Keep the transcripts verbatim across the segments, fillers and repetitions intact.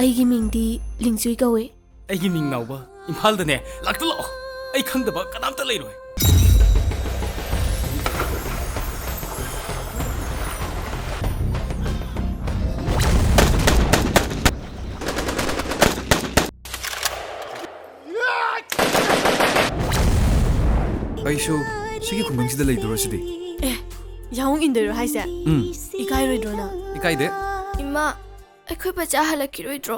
ꯑꯩꯒꯤ ꯃꯤꯡꯗꯤ ꯂꯤꯡꯆꯨꯏ ꯀꯧꯏ꯫ ꯑꯩꯒꯤ ꯃꯤꯡ ꯅꯥꯎꯕ꯫ ꯏꯝꯐꯥꯜꯗꯅꯦ, ꯂꯥꯛꯇ ꯂꯥꯛꯑꯣ꯫ ꯑꯩ ꯈꯪꯗꯕ ꯀꯅꯥꯝꯇ ꯂꯩꯔꯣꯏ꯫ ꯑꯩꯁꯨ ꯁꯤꯒꯤ ꯈꯨꯡꯒꯪꯁꯤꯗ ꯂꯩꯗꯣꯔꯣ ꯁꯤꯗꯤ? ꯑꯦ, ꯌꯥꯍꯣꯡ ꯏꯟꯗꯣꯏꯔꯣ ꯍꯥꯏꯁꯦ? ꯎꯝ꯫ ꯏꯀꯥꯏꯔꯣꯏꯗ꯭ꯔꯣ ꯅꯪ? ꯏꯀꯥꯏꯗꯦ꯫ ꯏꯃꯥ, ꯑꯩꯈꯣꯏ ꯄꯆꯥ ꯍꯜꯂꯛꯈꯤꯔꯣꯏꯗ꯭ꯔꯣ?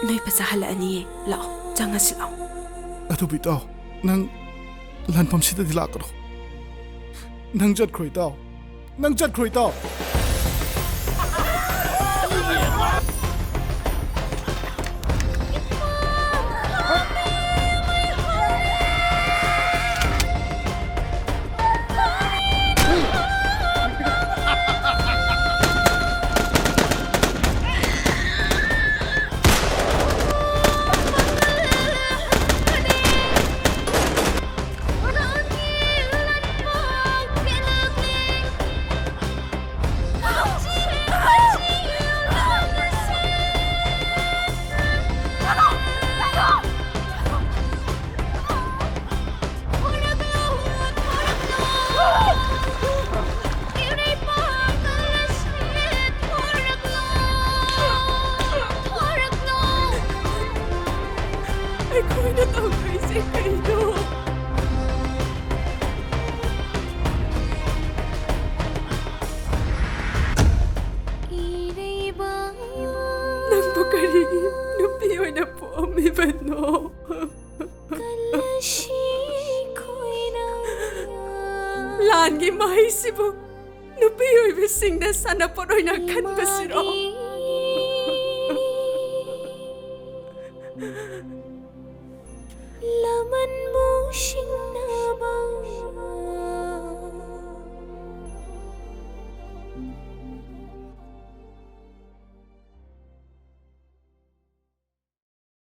ꯅꯣꯏ ꯄꯆꯥ ꯍꯜꯂꯛꯑꯅꯤꯌꯦ꯫ ꯂꯥꯛꯑꯣ, ꯆꯪꯉꯁꯤ ꯂꯥꯛꯑꯣ꯫ ꯑꯗꯨꯕꯨ ꯏꯇꯥꯎ, ꯅꯪ ꯂꯥꯟꯐꯝꯁꯤꯗꯗꯤ ꯂꯥꯛꯀꯅꯨ꯫ ꯅꯪ ꯆꯠꯈ꯭ꯔꯣ ꯏꯇꯥꯎ꯫ ꯅꯪ ꯆꯠꯈ꯭ꯔꯣ ꯏꯇꯥꯎ꯫ ꯑꯩꯈꯣꯏꯅ ꯇꯧꯗꯣꯏꯁꯦ ꯀꯩꯅꯣ? ꯅꯪꯕꯨ ꯀꯔꯤꯒꯤ ꯅꯨꯄꯤ ꯑꯣꯏꯅ ꯄꯣꯛꯑꯝꯃꯤꯕꯅꯣ? ꯂꯥꯟꯒꯤ ꯃꯍꯩꯁꯤꯕꯨ ꯅꯨꯄꯤ ꯑꯣꯏꯕꯁꯤꯡꯅ ꯁꯥꯟꯅꯄꯣꯠ ꯑꯣꯏꯅ ꯈꯟꯕꯁꯤꯔꯣ? ꯂꯃꯟꯕꯨ ꯁꯤꯡ